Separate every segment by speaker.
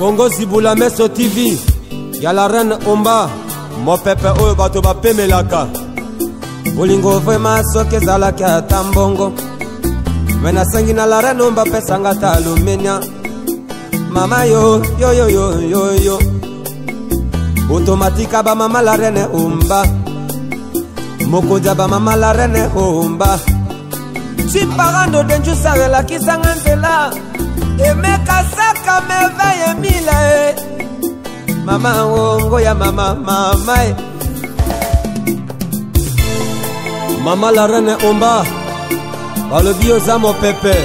Speaker 1: Congo Zibula Meso TV ya la reine Omba, mopepe oyo bato bapemelaka. Bolingo vrema soki ezalaki ata mbongo, me nasengi na la reine Omba pesanga ata alumenia. Mama yo yo yo yo yo yo, otomatika ba mama la reine Omba, mokonzi ya ba mama la reine Omba. Chiparando denjusa elakisanga nzela, emeka saka merveille mila e mama wongo ya mama mama e mama la reine Omba, balobi oza mopepe,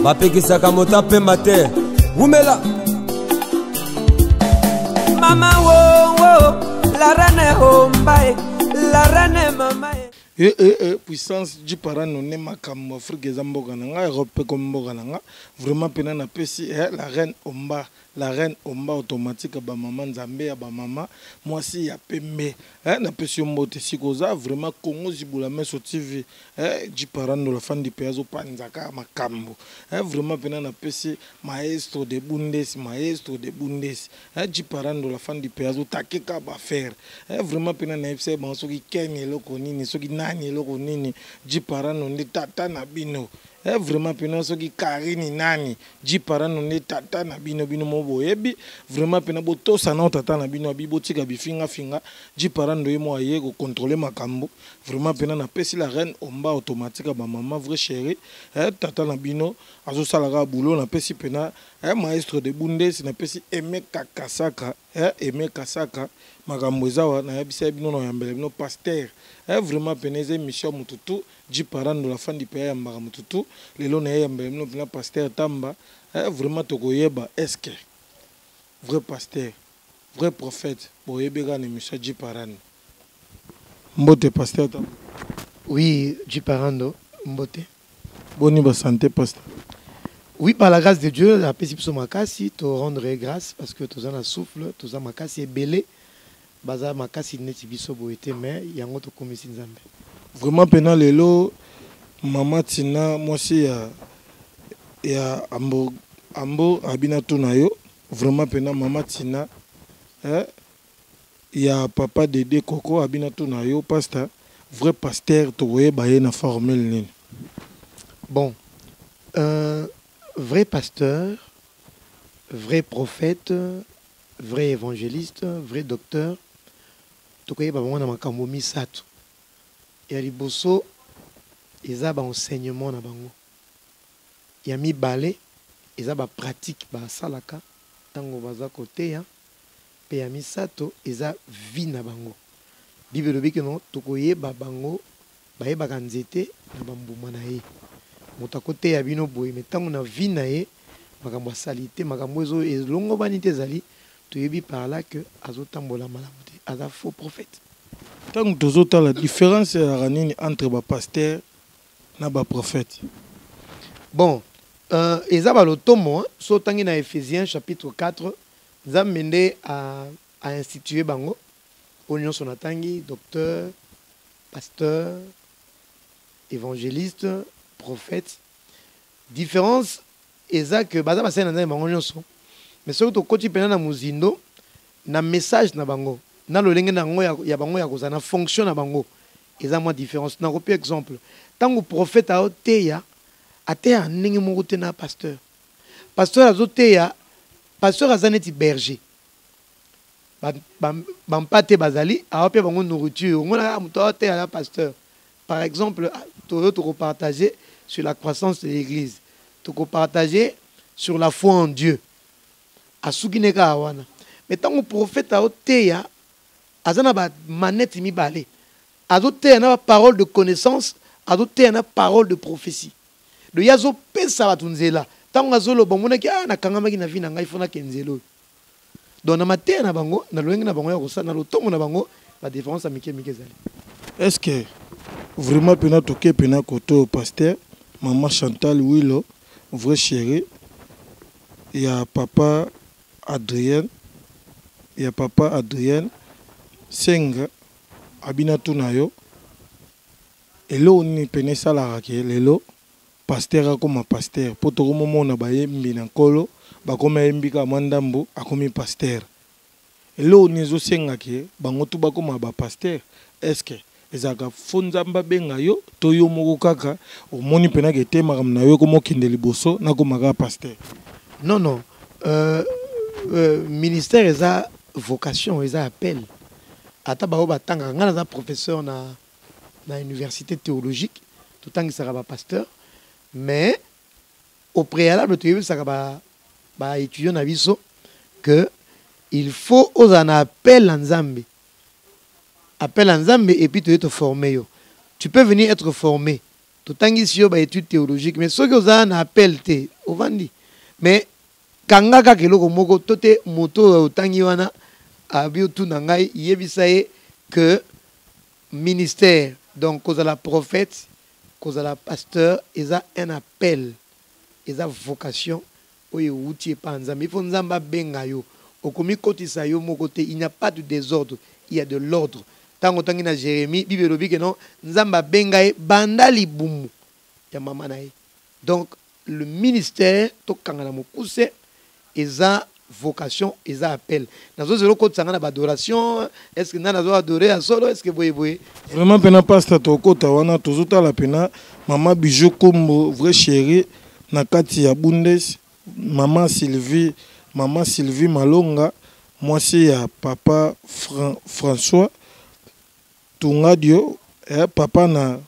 Speaker 1: bapekisaka moto apemba te, wumela mama wongo la reine Omba e la reine mama e.
Speaker 2: Eh, eh, eh, puissance jiparano ne makambo Afrique eza mboka na nga, Europe pe komi mboka na nga. Vraiment pena na pesi, eh, la reine Omba, la reine Omba automatique ba mama nzambe ya ba mama mwasi ya pembe. Eh, na pesi yo mbote sikoza vraiment Congo Zibula Meso TV. Eh, jiparano la fandi pe azo panzaka makambo. Eh, vraiment pena na pesi maestro de Bundes, maestro de Bundes. Eh, jiparando la fandi pe azo takeka ba faire. Eh, vraiment pena na yebisa bango soki Ken eloko nini, soki nani eloko nini, jiparando nde tata na bino. Eh, vraiment pena soki Karine nani, jiparando nde tata na bino, bino mo boyebi. Vraiment pena botosa na tata na bino, abi botika bifinga finga, jiparando ye mo aye ko contrôler makambo. Vraiment pena na pesi la reine Omba automatique ba maman vrai chérie. Eh, tata na bino azo sala ka boulot, na pesi pena, eh, maestro de Bundes, na pesi Emeka Kasaka, eh, Emeka Kasaka makambo ezawa na yebisa bino na yambela bino pasteur. Eh, vraiment pena eza émission mututu jiparando la fandi pe ya mbaka mututu lelo na yambela bino pena pasteur Tamba. Eh, vraiment tokoyeba est-ce que vrai pasteur, vrai prophète boyebeka na émission jiparando. Mbote pasteur Tamba.
Speaker 3: Oui, jiparando mbote.
Speaker 2: Boni ba santé pasteur.
Speaker 3: Oui, par la grâce de Dieu, la pesi biso makasi, to rendre grâce parce que toza na souffle, toza makasi ebele, baza makasi neti biso boye te, mais yango tokomisi Nzambe.
Speaker 2: Vraiment pena lelo mama Tina mwasi ya ya ambo ambo abina tuna yo, vraiment pena mama Tina, eh, ya papa Dede Koko abina tuna yo pasteur, vrai pasteur tokoyeba ye na formule nini?
Speaker 3: Bon, un vrai pasteur, vrai prophète, vrai évangéliste, vrai docteur, tokoyeba bango na makambo misato. Ya liboso eza ba enseignement na bango. Ya mibale eza ba pratique ba salaka tango baza koteya, pe ya misato eza vie na bango. Bible elobi ke non, tokoyeba bango bayebaka nzete na bambuma na ye. Moto akoteya bino boye, mais tango na vie na ye makambo asali te, makambo ezo elongobani te ezali, toyebi par là que azotambola malamu te, aza faux prophète.
Speaker 2: Tango tozotala différence ya nini entre ba pasteur na ba prophète?
Speaker 3: Bon, eza ba lotomo, hein, so tangi na Ephésiens chapitre 4, Nzambe nde a institué bango oyo nyonso natangi, docteur, pasteur, évangéliste, prophète. Différence eza que baza basali na Nzambe bango nyonso, mais soki tokoti pena na mozindo na message na bango, na lolenge na yango ya bango ya kozala na fonction na bango, eza mwa différence. Nakopi exemple, tango prophète aoteya, ateya ndenge moko te na pasteur. Pasteur azoteya, pasteur aza neti berger. Bampate bazali, awa pe bango nourriture. Omona kaka moto aoteya na pasteur. Par exemple, toyo tokopartager sur la croissance de l'église, tokopartager sur la foi en Dieu. Asuki ne kaka wana. Mais tango prophète aoteya, aza na ba manette mibale. Azoteya na ba parole de connaissance, azoteya na parole de prophétie. Donc ye azopesa bato nzela. Tango azoloba, omonaki, ah, nakangamaki na vie na ngai, faut nakende nzela oyo. Donc na mateya na bango, na lolenge na bango ya kosala, na lotomo na bango, ba différence ya mike mike ezali.
Speaker 2: Est-ce que vraiment pena toke pena koto pasteur maman Chantal Wilo vrai chéri ya papa Adrien, ya papa Adrien Senga abina tuna yo eloko nini pene esalaka ke lelo pasteur akoma pasteur po tokomomona bayembi na nkolo Bakomi ayembi kaka mwa ndambo, akomi pasteur. Eloko nini ezosenga ke bango tu bakoma ba pasteur? Est-ce que ezalaka fo Nzambe abenga yo to yo moko kaka omoni mpena ke te makambo na yo ekoma okende liboso nakoma kaka pasteur?
Speaker 3: Non, non. Ministère eza vocation, eza appel. Ata bao batangaka, ngai naza professeur na université théologique, totangisaka ba pasteur, mais au préalable toyebisaka ba étudiant na biso que il faut ozala na appel na Nzambe. Appel à Nzambe et puis toye toformer yo. Tu peux venir être formé. Totangisi yo ba études théologiques, mais soki ozala na appel te, ovandi. Mais kanga kaka eloko moko to te, moto oyo otangi wana abi otuna ngai, yebisa ye que ministère, donc kozala prophète, kozala pasteur, eza un appel, eza vocation oyo ewuti epa Nzambe. Il faut Nzambe abenga yo, okomi kotisa yo moko te. Il n'y a pas de désordre, il y a de l'ordre. Ntango otangi na Jérémie, Bible elobi ke non, Nzambe abenga ye banda libumu ya mama na ye. Donc le ministère, tokanga na mokuse, eza vocation, eza appel. Nazozela okotisa nga na baadoration. Est ce que nga nazo adorer ya solo? Est ce que boye boye?
Speaker 2: Vraiment mpena pasteur, tokota wana, tozotala mpena mama Bijou Kombo, vrai chéri na kati ya Bundes, mama Sylvie, mama Sylvie Malonga, mwasi ya papa François Tungadio, papa na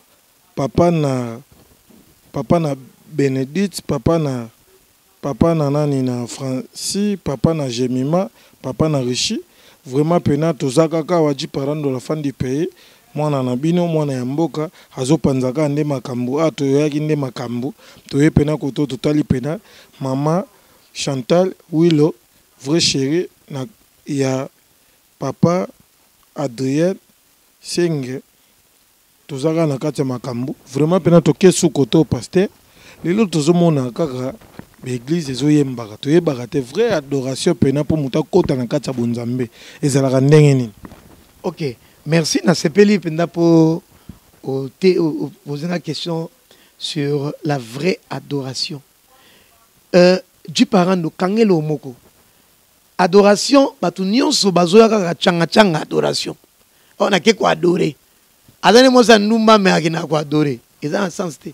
Speaker 2: Bénédicte, papa na nani na Francis, papa na Jemima, papa na Richi. Vraiment pena toza kaka waji parando la fin du pays, mwana na bino, mwana ya mboka azopanza kaka nde makambo. A toyoyaki nde makambo, toye pena koto, totali pena mama Chantal Wilo, vrai chéri na ya papa Adrien Senge. Toza kaka na kati ya makambo. Vraiment mpena toke suko to pasteur. Lelo tozomona kaka baeglise ezoyembaka, toyebaka te vraie adoration mpena mpo moto akɔta na kati ya bonzambe ezalaka ndenge nini.
Speaker 3: Ok, merci. Nasepeli mpenza mpo poser la question sur la vraie adoration. Du parando kangelo moko adoration, bato nyonso bazoya kaka tianga-tianga adoration. Oyo nake koadorer, aza nde mwasi ya ndumba, me akendaka koadorer, eza na sens te.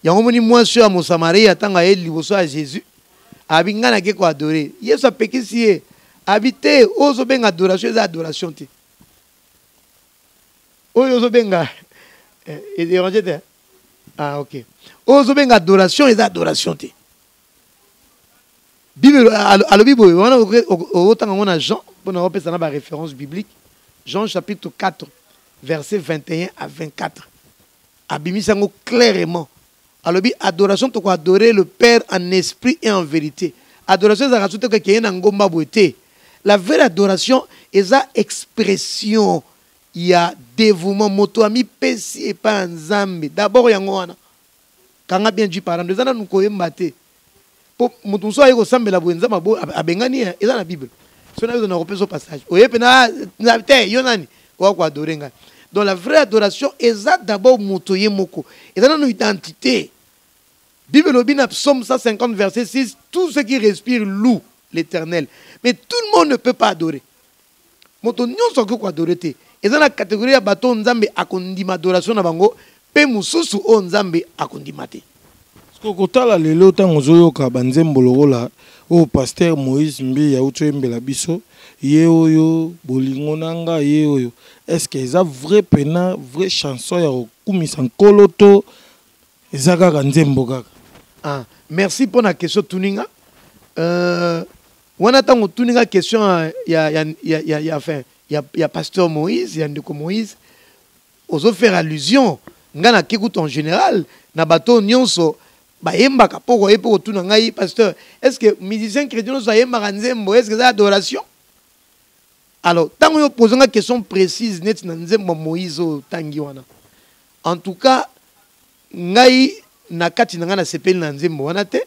Speaker 3: Yango moni mwasi oyo ya Mosamaria, ntango aye liboso ya Jésus, abi: "Ngai nake koadorer." Yesu apekisi ye, abi: "Te, oyo ozobenga adoration eza adoration te. Oyo ozobenga edéranger te." Ah ok, oyo ozobenga adoration eza adoration te. Bible alobi boye wana, otanga yango na Jean, mpona opesa na baréférence biblique, Jean chapitre 4 verset 21 à 24, abimisi yango clairement. Alobi adoration, tokoadorer le Père en esprit et en vérité. Adoration ezalaka so te kokeye na ngomba boye te. La vraie adoration eza expression ya dévouement, moto amipesi epai ya Nzambe d'abord. Yango wana kanga bien du parando, eza nanu koyemba te, mpo moto mosusu aye kosambela boye, Nzambe abengani ye. Eza na Bible, so na yo na kopesa passage, oye mpena te, yo nani oya koadorer ngai? Donc la vraie adoration eza d'abord moto ye moko, eza nanu identité. Bible elobi na Psaume 150 verset 6: "Tout ce qui respire loue l'Éternel." Mais tout le monde ne peut pas adorer. Moto nyonso akoki koadorer te. Eza na catégorie ya bato oyo Nzambe akondima adoration na bango, mpe mosusu oyo Nzambe akondima te.
Speaker 2: Kotala lelo, ntango ozoyoka banzembo lokola oyo pasteur Moïse Mbi auti oyembela biso, ye oyo bolingo na nga ye oyo, est ce que eza vrai pena vraie chanson ya kokumisa Nkolo to eza kaka nzembo kaka?
Speaker 3: Ah, merci mpo na question tuninga. Wana ntango tuninga question ya, enfin, ya pasteur Moïse, ya ndeko Moïse, ozofaire allusion. Nga nake kutu en général na bato nyonso bayembaka, mpo koye mpo kotuna ngai: "Pasteur, est ce que musicien chrétien nyonso ayembaka nzembo, est ce que eza adoration?" Alors ntango oyo pose nga question précise neti na nzembo ya Moïse oyo otangi wana, en tout cas ngai na kati na ngai nasepeli na nzembo wana te,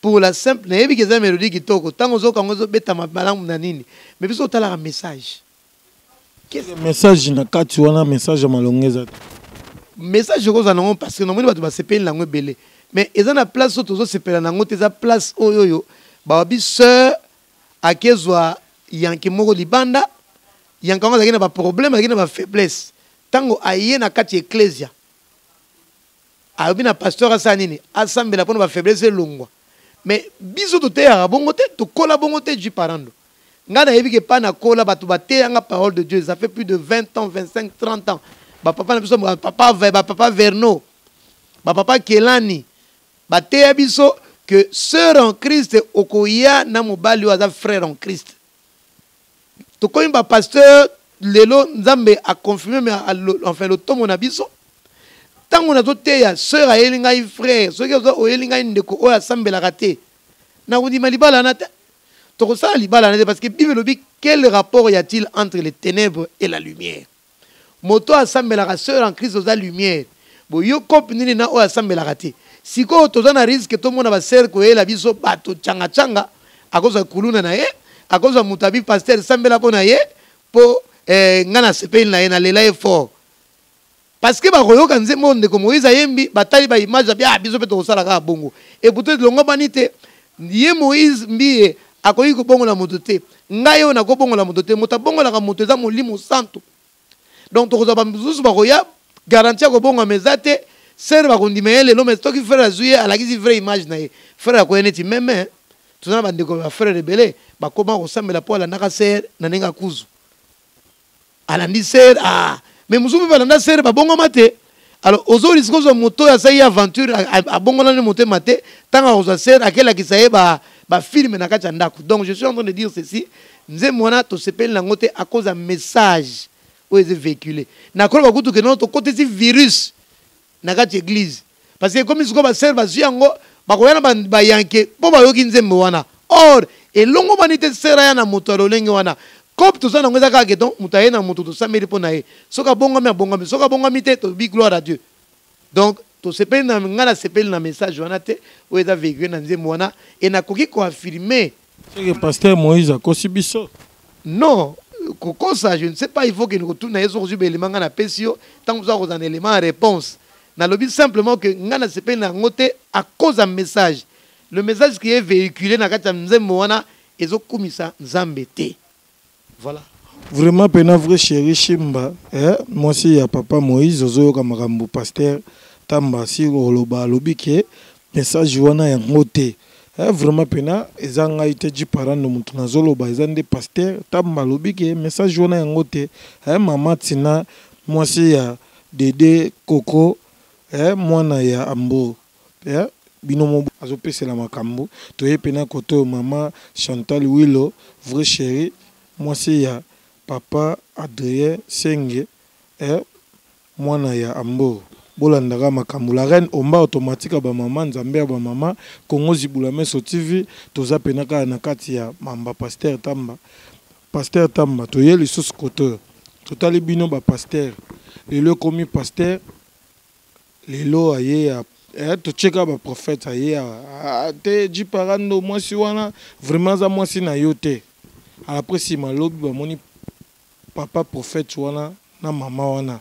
Speaker 3: pour la simple, nayebi ke eza mélodie kitoko, ntango ozoka yango ezobetama malamu na nini, mais biso otalaka message.
Speaker 2: Message na kati wana, message ya malongo eza te?
Speaker 3: Message ekozala nango, parce que namoni bato basepeli nango ebele, mais eza na place oyo tozosepela nango te. Eza place oyo Babi sœur akezwa yanke moko libanda, yanke yango azalaki na baproblème, azalaki na bafaiblesse. Ntango aye na kati ya ecclesia, alobi na pasteur asala nini? Asambela mpona bafaiblesse elongwa. Mais biso toteyaka bongo te, tokola bongo te. Jiparando, ngai nayebi ke pa nakola, bato bateyanga parole de Dieu, ça fait plus de 20 ans, 25, 30 ans. Bapapa na biso, bapapa, bapapa Verno, bapapa Kelani, bateya biso que sœur en Christ okoya na mobali oyo aza frère en Christ. Tokomi bapasteur lelo, Nzambe aconfirme, mais enfin lotomo na biso, ntango nazoteya, sœur ayeli ngai frère, soki oyeli ngai ndeko oyo asambelaka te, nakondima libala wana te, tokosala libala wana te, parce que Bible elobi: quel rapport y a-t-il entre les ténèbres et la lumière? Moto asambelaka, sœur en Christ oza lumière, boyo kope nini na oyo asambelaka te? Sikoyo toza na risque tomona basœur koyela biso bato cangacanga, akozwa kuluna na ye, akozwa moto abi: "Pasteur, sambela mpo na ye, mpo ngai nasepeli na ye, nalela ye fort." Parce que bakoyoka nzembo oyo ndeko Moïse ayembi, batali baimage, abi: "Ah, biso mpe tokosala kaka bongo." Et pourtant elongobani te. Ye Moïse Mbiye akoki kobongola moto te, ngai oyo nakobongola moto te. Moto abongolaka moto eza Molimo Santo. Donc tokozwa bamisusu bakoya, garantie ya kobongama eza te. Sœur bakondima ye lelo, mais soki frère azwi ye, alakisi vraie image na ye, frère akoya neti meme. Toza na bandeko ya frère ebele bakoma kosambela mpo alandaka sœur na ndenge akuzu, alandi sœur. Ah, mais mosusu mpe balanda sœur, babongama te. Alors ozorisquer kozwa moto oyo asali aventure, abongolani motema te. Ntango akozwa sœur, akelakisa ye bafilm na kati ya ndako. Donc je suis en train de dire ceci: nzembo wana tosepeli nango te à cause ya message oyo eza véhiculé. Nakoloba kutu ke nono tokotisi virus na kati ya église, parce que ekomi sikoyo basœur bazwi yango, bakoya na bayanke mpo bayoki nzembo wana. Or elongo bani te, sœur aya na moto ya lolenge wana. Cope toza nango eza kaka ke donc moto aye na moto, tosambeli mpo na ye, soki abongami, abongami, soki abongami te, tobi gloire à Dieu. Donc tosepeli na ngai, nasepeli na message wana te oyo eza véhiculé na nzembo wana, e nakoki koaffirmer.
Speaker 2: Seke pasteur Moïse akosi biso?
Speaker 3: Non, kokosa, je ne sais pas. Il faut que kotuna ye. Soki ozwi baélément, ngai napesi yo, ntango mosusu akozala na élément ya réponse. Nalobi simplement que ngai nasepeli na yango te à cause ya message, le message qui est véhiculé na kati ya nzembo wana ezokumisa Nzambe te. Voilà.
Speaker 2: Vraiment mpena vrai chéri Shimba, mwasi ya papa Moïse, ozoyoka makambo pasteur Tamba si oloba, alobi ke message wana yango te. Vraiment mpena eza ngai te, Jiparando, moto nazoloba eza nde pasteur Tamba, alobi ke message wana yango te. Mama Tina, mwasi ya Dede Koko, mwana ya Ambo, bino mo azopesela makambo. Toye mpena kote oyo, mama Chantal Wilo, vrai chéri, mwasi ya papa Adrien Senge, mwana ya Ambo, bolandaka makambo. La reine Omba automatique ya bamama, Nzambe ya bamama, Kongo Zibula Meso TV. Toza pena kaka na kati ya mamba pasteur Tamba. Pasteur Tamba, toye lisusu kote oyo, totali bino bapasteur lelo ekomi pasteur lelo aye ya totie kaka baprophète aye te. Jiparando, mwasi wana vraiment aza mwasi na yo te. Après nsima lobi bamoni papa prophète wana na mama wana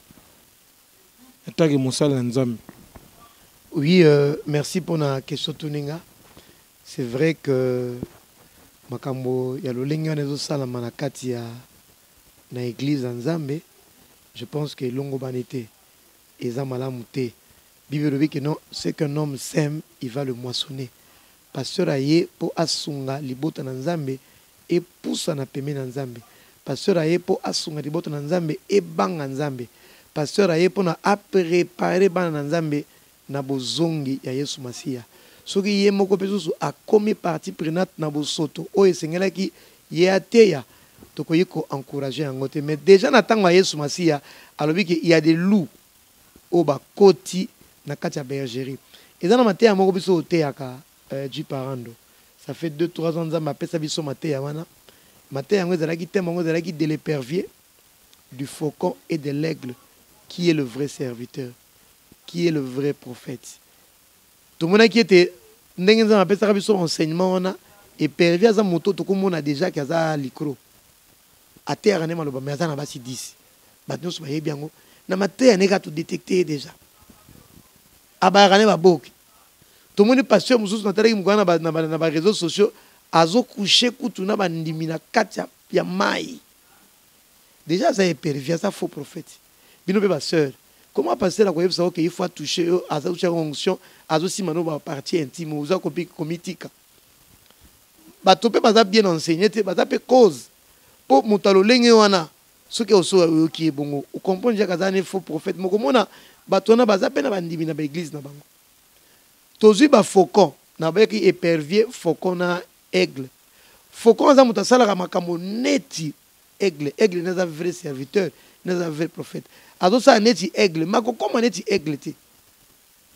Speaker 2: etake mosala ya Nzambe.
Speaker 3: Oui, merci pour la question tuninga. C'est vrai que makambo ya lolenge wana ezosalama na kati ya na église ya Nzambe, je pense que elongo bani te, eza malamu te. Bible elobi ke non, ce qu'un homme sème, il va le moissonner. Pasteur aye mpo asunga libota na Nzambe epusana pembeni na Nzambe. Pasteur aye mpo asunga libota na Nzambe ebanga Nzambe. Pasteur aye mpona aprépare bana na Nzambe na bozongi ya Yesu Masiya. Soki ye moko mpe susu akomi partie prenante na bosoto oyo esengelaki ye ateya, tokoki koencourage yango te. Mais déjà na ntango ya Yesu Masiya, alobi ke y a des loups oyo bakoti na kati ya bergerie. Eza na mateya moko biso oteyaka, Jiparando, ça fait 2 3 ans Nzambe apesa biso mateya wana. Mateya yango ezalaki, thème yango ezalaki: de l'épervier, du faucon et de l'aigle, qui est le vrai serviteur, qui est le vrai prophète? Tomonaki ete ndenge Nzambe apesaka biso enseignement wana, épervier aza moto tokomona déjà ke aza licro, ateyaka nde maloba, mais aza na basi 10, bato nyonso bayebi yango. Na mateya ndenge todétecte ye déjà, abayaka nde baboki. Tomoni pasteur mosusu, natalaki mokolo na baréseaux sociaux, Azo coucher kutu na ba ndimi na kati ya mayi. Dejà aza epervier, aza faux prophète. Bino pe ba sœurs, comment pasteur akoyebisa yo que il faut a toucher yo, aza toucher onction, azo simba no ba parties intimes, oza komitika. Bato pe baza bien enseigner te, baza pe cause. Po moto ya lolenge wana, soki oso oyoki ye bongo, o comprendre dejà que aza ne faux prophète. Mais okomona bato wana baza pe na ba ndimi na ba eglises na bango. Tozui ba faucon na bayaki epervier faucon na aigle faucon aza moto asalaka makambo neti aigle aigle nde aza vrai serviteur nde aza vrai prophète azosala neti aigle mais akokoma neti aigle te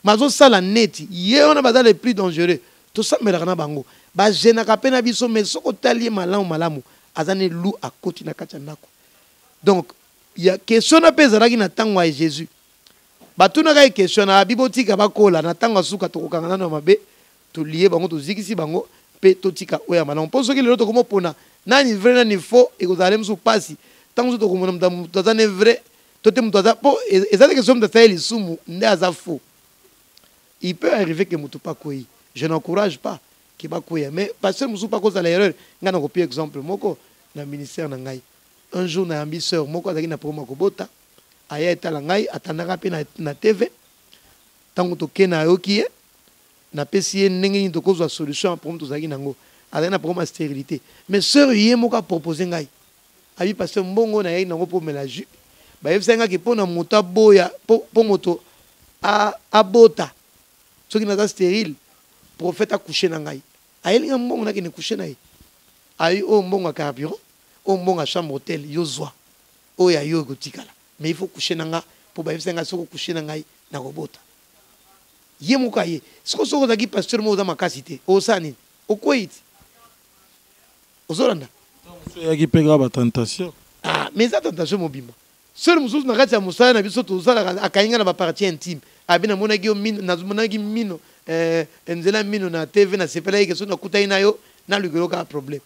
Speaker 3: mais azosala neti ye wana baza le plus dangereux tosambelaka na bango bagenaka mpe na biso mais soki otali ye malamu malamu aza ne loup akoti na kati ya ndako donc ya question na mpe ezalaki na ntango ya Jésus Batunaka ye question na abi botika bakola na tango ya suka tokokanga nanu ya mabe tolie bango tozikisi bango pe totika oyo ya malamu po soki lelo tokomo pona nani vrai nani faux ekozala le mosusu pasi tango mosusu tokomona moto aza ne vrai to te moto aza po eza te question moto asali lisumu nde aza faux il peut arriver que moto pe akweyi je n'encourage pas que bakweya mais pasteur mosusu pe akozala erreur ngai nakopi exemple moko na ministère na ngai un jour nayambi sœur moko azalaki na problème ya kobota aya etala ngai atandaka mpe na, na TV ntango toke nayoki ye napesi ye ndenge nini tokozwa solution ya problème tozalaki nango azalaki na problème ya stérilité mais sœur ye moko apropose ngai abi pasteur mbongo nayaki nango mpo omela jus bayebisaki ngai ke mpo na moto aboya mpo moto abota soki naza stérile prophète akouche na ngai ayeli ngai mbongo nakende couche na ye ayi oyo mbongo ya carburant oyo mbongo ya chambre hotel yo zwa oyo ya yo ekotikala mais il faut coucher na nga po bayebisa nga soki coucher na ngai nakobota ye moko aye siko soki ozalaki pasteur moko oza makasi te osala nini okwei ti ozolanda
Speaker 2: eyaki mpe kaka batentation
Speaker 3: ah mais eza tentation mobimba seul mosusu na kati ya mosala na biso tosalaka akangi nga na bapartie intime abi namonaki yo mino namonaki mino eh, nzela mino na tv nasepelaki ke soki nakutaki na yo nalukelo kaka problème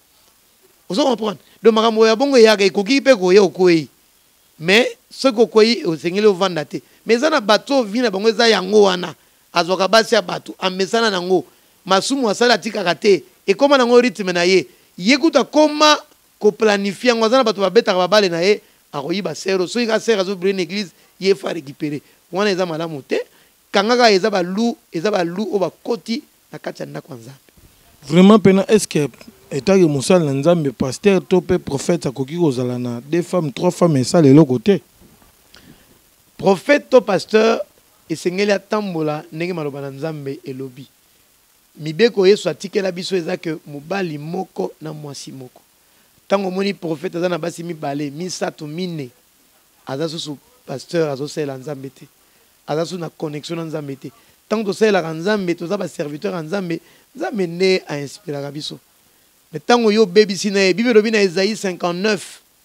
Speaker 3: ozo comprendre donc makambo ya bongo eyaka ekoki mpe koya okwei mais soki okwei osengeli ovanda te mais eza na bato oyo vi na bango eza yango wana azwaka basi ya bato amesana nango masumu asali atikaka te ekoma nango rythme na ye ye kutu akoma koplanifie yango aza na bato babetaka babale na ye akoyiba sero soki kaka sere azobrille na eglise ye fa récupere wana eza malamu te kanga kaka eza balu eza balu oyo bakoti na kati ya ndako ya nzambe
Speaker 2: vraiment pena est ce que etake mosali na nzambe pasteur to mpe prophète akoki kozala na deux femmes trois femmes esala eloko te
Speaker 3: prophète to pasteur esengeli atambola ndenge maloba na nzambe elobi mibeko yesu atikela biso eza ke mobali moko na mwasi moko ntango omoni prophète aza na basi mibale misato mine aza susu pasteur azosalela nzambe te aza susu na connexion na nzambe te ntango tosalelaka nzambe toza baserviteur ya nzambe nzambe nde ainspiraka biso me ntango yo obebisi na ye bible elobi na esaïe 59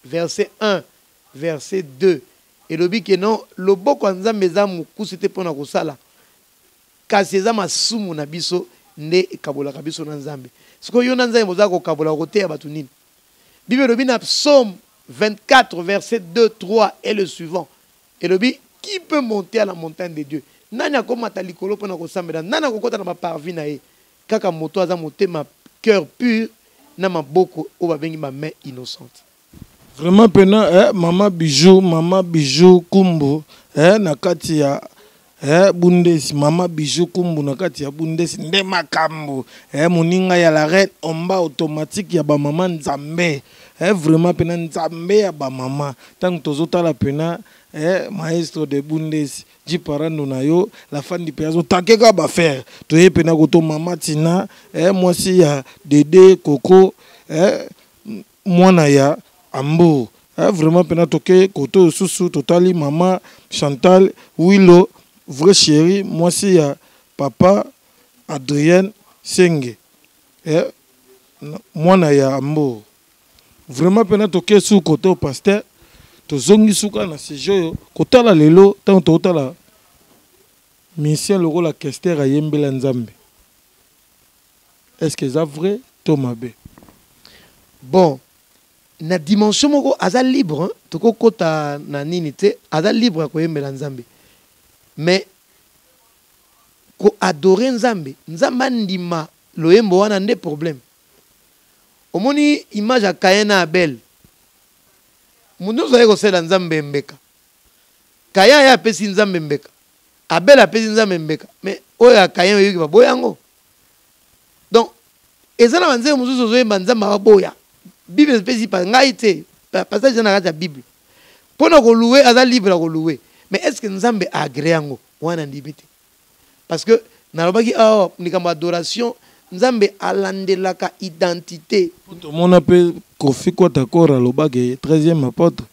Speaker 3: verset 1 verset 2 elobi ke non loboko ya nzambe eza mokuse te mpo na kosala kasi eza masumu na biso nde ekabolaka biso na nzambe sikoyo yo na nzambe boza kokabola okoteya bato nini bible elobi na psaume 24 verset 2 3 et le suivant elobi qui peut monter à la montagne de dieu nani akomata likolo mpo na kosambela nani akokota na baparvis na ye kaka moto aza motema cœur pur na maboko oyo babengi ba main innocente
Speaker 2: vraiment pena eh, mama bijou mama bijou kumbu eh, na kati ya eh, bundesi mama bijou kumbu na kati ya bundesi nde makambo eh, moninga ya la reine omba automatique ya bamama nzambe eh, vraiment pena nzambe ya bamama ntango tozotala pena eh, maestro de bundesi jiparando na yo la fandi mpe azotake kaka bafere toye pena koto mama tina eh, mwasi ya dede koko eh, mwana ya Hambourg eh, vraiment pena toke koto osusu totali mama Chantal Wilo vrai chérie mwasi ya papa Adrienne Senge eh, mwana ya Hambourg vraiment pena toke su koto pasteur tozongi suka na sujet oyo kotala lelo ntango tokotala musicien lokola Kester ayembela Nzambe est ce que eza vrai to mabe
Speaker 3: bon na dimension moko aza libre hein? tokokota na nini te aza libre ya koyembela nzambe mais koadore nzambe nzambe andima loyembo wana nde problème Omoni image ya Caïn na Abel. Moto nyonso aye kosalela Nzambe mbeka. Caïn aye apesi Nzambe mbeka. Abel apesi Nzambe mbeka. Mais oyo ya Caïn oyoki baboya yango. Donc eza na banzembo mosusu ozoyemba Nzambe ababoya. Bible epesi pa ngai te. Passage eza na kati ya Bible. Mpo na koloue aza libre ya koloue. Mais est-ce que Nzambe a agree yango? Wana ndimi te. Parce que nalobaki awa likambo adoration Nzambe alandelaka identité.
Speaker 2: Tomona mpe Koffi Kwatakor alobaki 13e apôtre.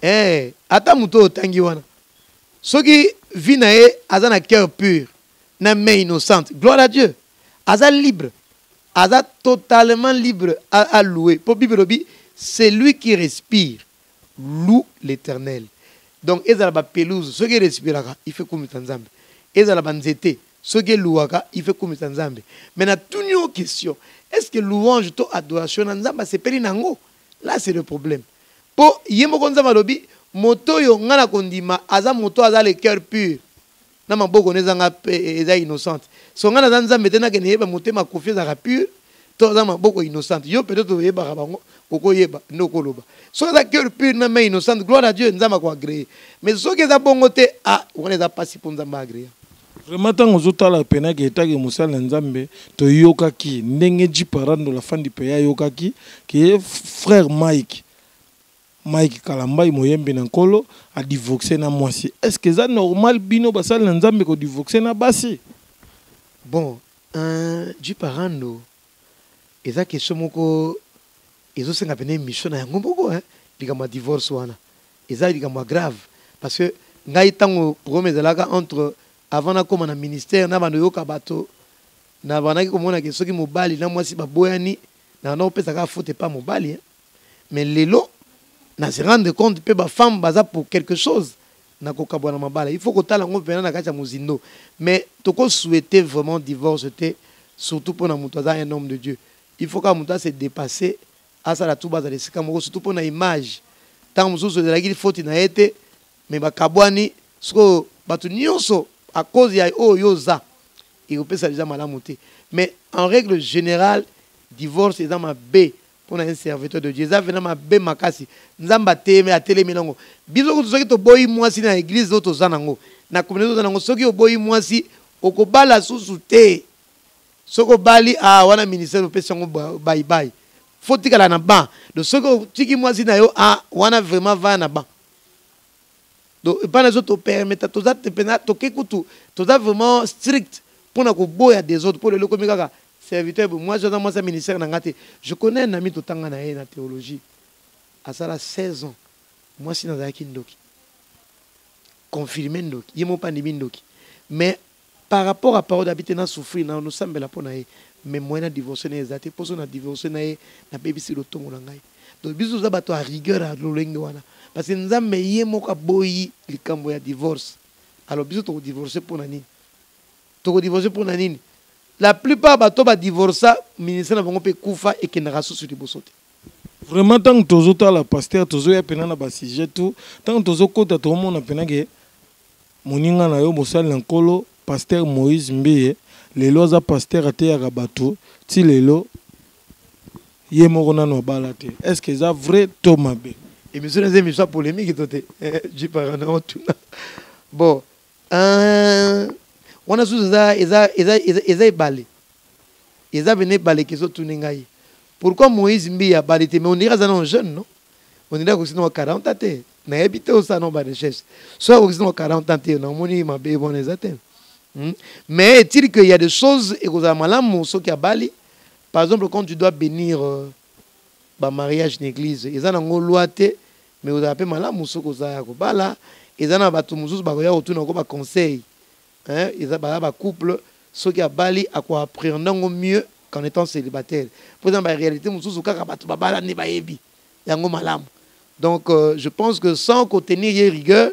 Speaker 3: Eh, ata moto oyo otangi wana soki vie na ye aza na cœur pur na main innocente, gloire à Dieu, aza libre, aza totalement libre à louer. Po Bible elobi c'est lui qui respire loue l'Éternel. Donc ezala ba pelouse soki respiraka il fait kumisa Nzambe, ezala ba nzete soki elouaka il fait kumisa Nzambe. Mais na tuni yo question, est-ce que louange to adoration na Nzambe asepeli nango? Là c'est le problème. Po ye moko Nzambe alobi moto oyo nga na kondima aza moto aza le cœur pur na maboko ne ezanga pe eza innocente. So nga naza Nzambe te nakende yeba motema Koffi ezalaka pur to aza maboko innocente. Yo peut-être oyebaka bango okoyeba nde okoloba. Soki aza cœur pur na main innocente, gloire à Dieu, Nzambe ako agréer. Mais soki eza bongo te, ah wana eza pasi po Nzambe agréer.
Speaker 2: Vraiment ntango ozotala penaki etaki mosali na Nzambe toyokaki ndenge Djiparando la fandi pe ayokaki ke frère Mike Mike Kalambay moyembi na nkolo a divorcer na mwasi. Est-ce que eza normal bino basali na Nzambe ko divorcer na basi?
Speaker 3: Bon, Djiparando eza question moko ezosenga pene émission na yango moko hein, likambo ya divorce wana eza likambo ya grave parce que ngai ntango problème ezalaka entre avant nakóma na ministère na bando yoka bato na bandaki komona ke soki mobali na mwasi baboyani na banda kopesa kaka faute epa mobali hein. Mais lelo na se rendre compte pe ba femme baza pour quelque chose na kokabwana mabala, il faut kotala yango mpena na kati ya mozindo. Mais toko souhaiter vraiment divorce te, surtout mpona moto aza un homme de Dieu. Il faut kaka moto ase dépasser, asala tout bazala esika moko, surtout mpona image. Ntango mosusu ezalaki faute na ye te, mais bakabwani sikoyo bato nyonso à cause ya oyo yo oza ekopesa deja malamu te. Mais en règle générale divorce eza mabe mpona un serviteur de Dieu, eza vena mabe makasi. Nzambe ateyemi, atelemi nango. Biso kutu soki toboyi mwasi na église oyo toza nango, na communauté toza nango, soki oboyi mwasi okobala susu te. Soki obali, ah, wana ministère opesi yango bye bye. Faut tikala na banc. Donc soki otiki mwasi na yo, ah, wana vraiment va na banc. Donc epai na biso topermeta, toza te pena toke kutu, toza vraiment strict mpona koboya des autres. Mpo lelo ekomi kaka serviteur boye, mwasi aza mwasi ya ministère na nga te. Je connais un ami totanga na ye na théologie, asala 16 ans, mwasi nazalaki ndoki, confirmé ndoki, ye moko andimi ndoki. Mais par rapport à parole d'habité na souffrir na nosambela mpo na ye, mais moyen na divorce na ye eza te. Mpo so na divorce na ye nabebisi lotongo na ngai. Donc biso toza bato ya rigueur ya lolenge wana, parce que Nzambe ye moko aboyi likambo ya divorce. Alors biso tokodivorce mpo na nini? Tokodivorce mpo na nini? La plupart bato badivorsa ministère na bango mpe kufa ekendaka susu liboso te.
Speaker 2: Vraiment ntango tozotala pasteur, tozoya mpena na basujet tout, ntango tozokota tokomona mpena ke moninga na yo mosali na nkolo pasteur Moïse Mbiye lelo aza pasteur ateyaka bato ti lelo ye moko nano abala te. Est-ce que eza vrai to mabe?
Speaker 3: Émission eza émission ya polémique to te? Jiparana otuna. Bon, wana susu eza ebale, eza pene ebale ke ezotuni ngai pourquoi Moïse Mbiye abali te. Mais on dirait aza nano jeune, non? On dirait akoki nano 40 ans te, nayebi te, osala nano ba recherche. So akoki nano 40 ans te, namoni mabe wana eza te. Mais est-il que il y a des choses ekozala malamu soki abali? Par exemple, quand tu dois bénir ba mariage na église, eza nango loi te, mais ozala pe malamu soki oza ya kobala. Eza na bato mosusu bakoya kotuna ko ba conseil, hein, eza ba ba couple soki abali ako appréhender yango mieux qu'en étant célibataire. Po eza ba réalité mosusu kaka bato babala nde bayebi yango malamu. Donc je pense que sans kotenir ye rigueur,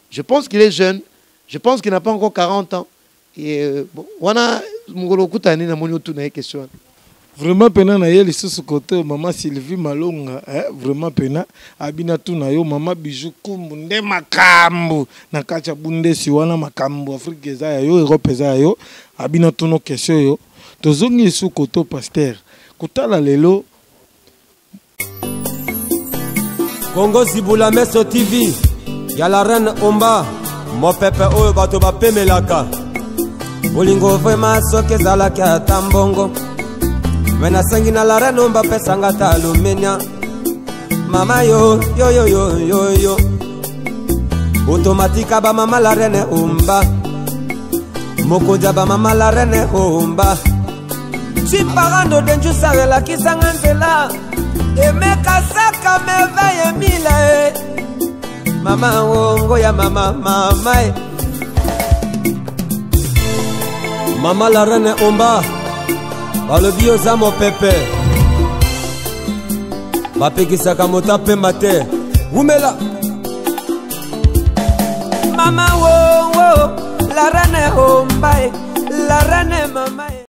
Speaker 3: je pense qu'il est jeune, je pense qu'il n'a pas encore 40 ans. Et bon, wana mokolo okutani namoni otuna ye question wana.
Speaker 2: Vraiment pena na ye lisusu kote mama Sylvie Malonga, eh, vraiment pena abina tuna yo mama Bijou Kumbu nde makambo na kati ya bundesi wana, makambo Afrique eza ya yo, Europe eza ya yo, abina tuna question yo. Tozongi lisusu kote pasteur kotala lelo
Speaker 1: Kongo Zibula Meso TV ya la reine Omba, mopepe oyo bato bapemelaka. Bolingo vrema soki ezalaki ata mbongo, me nasengi na la reine Omba pesanga ata alumenia. Mama yo yo yo yo yo yo, automatika ba mama la reine Omba, mokonzi ya ba mama la reine Omba. Chiparando denjusa elakisanga nzela, emeka saka merveille mila e. Mama wongo ya mama mama e. Mama la reine Omba, balobi oza mopepe, bapekisaka moto apemba te. Wumela mama wongo la reine Omba e, la reine mama e.